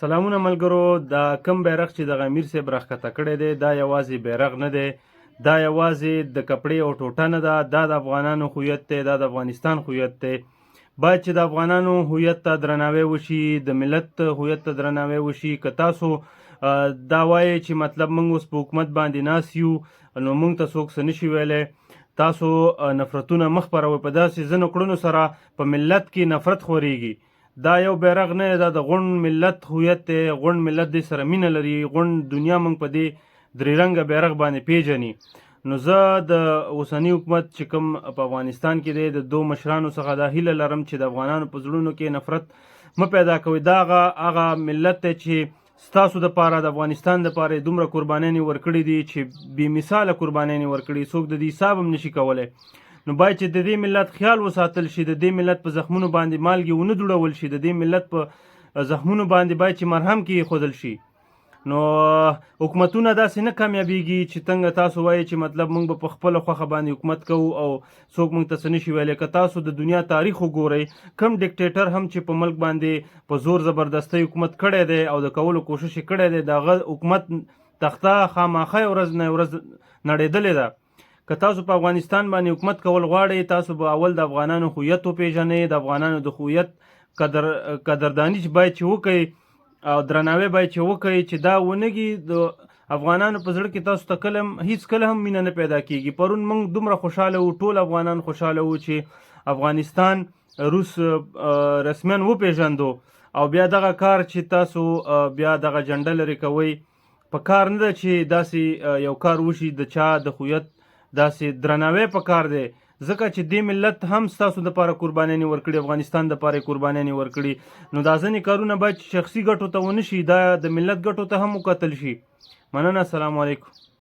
سلامونه ملګرو، دا کم بیرغ چې دغه امیر صاحب راښکته کړی دی، دا یوازې بیرغ نه دی، دا یوازې د کپړې او ټوټه نه ده، دا د افغانانو هویت دی، دا د افغانستان هویت دی. باید چې د افغانانو هویت ته درناوی وشي، د ملت هویت ته درناوی وشي. که تاسو دا وایئ چې مطلب موږ اوس په حکومت باندې ناست یو نو موږ ته څوک څه نشي ویلی، تاسو نفرتونه مه خپروئ. په داسې ځینو کړنو سره په ملت کې نفرت خورېږي. دا یو بیرغ نه دی، دا د غونډ ملت هویت دی. غونډ ملت دې سره مینه لري، غونډ دنیا موږ په دې درې رنګه بیرغ باندې پیژني. نو زه د اوسني حکومت چې کوم په افغانستان کې دی، د دو مشرانو څخه دا هیله لرم چې د افغانانو په زړونو کې نفرت مه پیدا کوئ. دا هغه ملت دی چې ستاسو د پاره، د افغانستان د پاره دومره قربانیانې ورکړي دي چې بې مثاله قربانیانې ورکړي، څوک د دې حساب هم نشي کولی. نو باید چې د دې ملت خیال وساتل شي، د دې ملت په زخمونو باندې مالګې ونه دوړول شي، د دې ملت په زخمونو باندې باید چې مرهم کېښودل شي. نو حکومتونه داسې نه کامیابیږي چې څنګه تاسو وایئ چې مطلب موږ به په خپله خوښه باندې حکومت کوو او څوک موږ ته څه نشي ویلی. که تاسو د دنیا تاریخ وګورئ، کم ډیکټیټر هم چې په ملک باندې په زور زبردستۍ حکومت کړی دی او د کولو کوشش یې کړی دی، د هغه حکومت تخته خامخا یو ورځ نه ورځ نړېدلې ده. که تاسو په افغانستان باندې حکومت کول غواړئ، تاسو به اول د افغانانو هویت وپیژنئ، د افغانانو د هویت قدردانی چې باید چې وکړئ او درناوی باید چې وکړئ. چې دا ونګي د افغانانو په زړه کې تاسو ته کله هیڅ کله هم مینه نه پیدا کیږي. پرون موږ دومره خوشاله وو، ټول افغانان خوشاله وو چې افغانستان روس رسما وپیژندو، او بیا دغه کار چې تاسو بیا دغه جنډه لرې کوئ، په کار نه ده چې داسې یو کار وشي. د چا د هویت داسې درناوی په کار دی، ځکه چې دې ملت هم ستاسو دپاره قربانیانې ورکړي، افغانستان دپاره یې قربانیانې ورکړي. نو دا ځینې کارونه باید شخصي ګټو ته ونه شي، دا د ملت ګټو ته هم وکتل شي. مننه، السلام علیکم.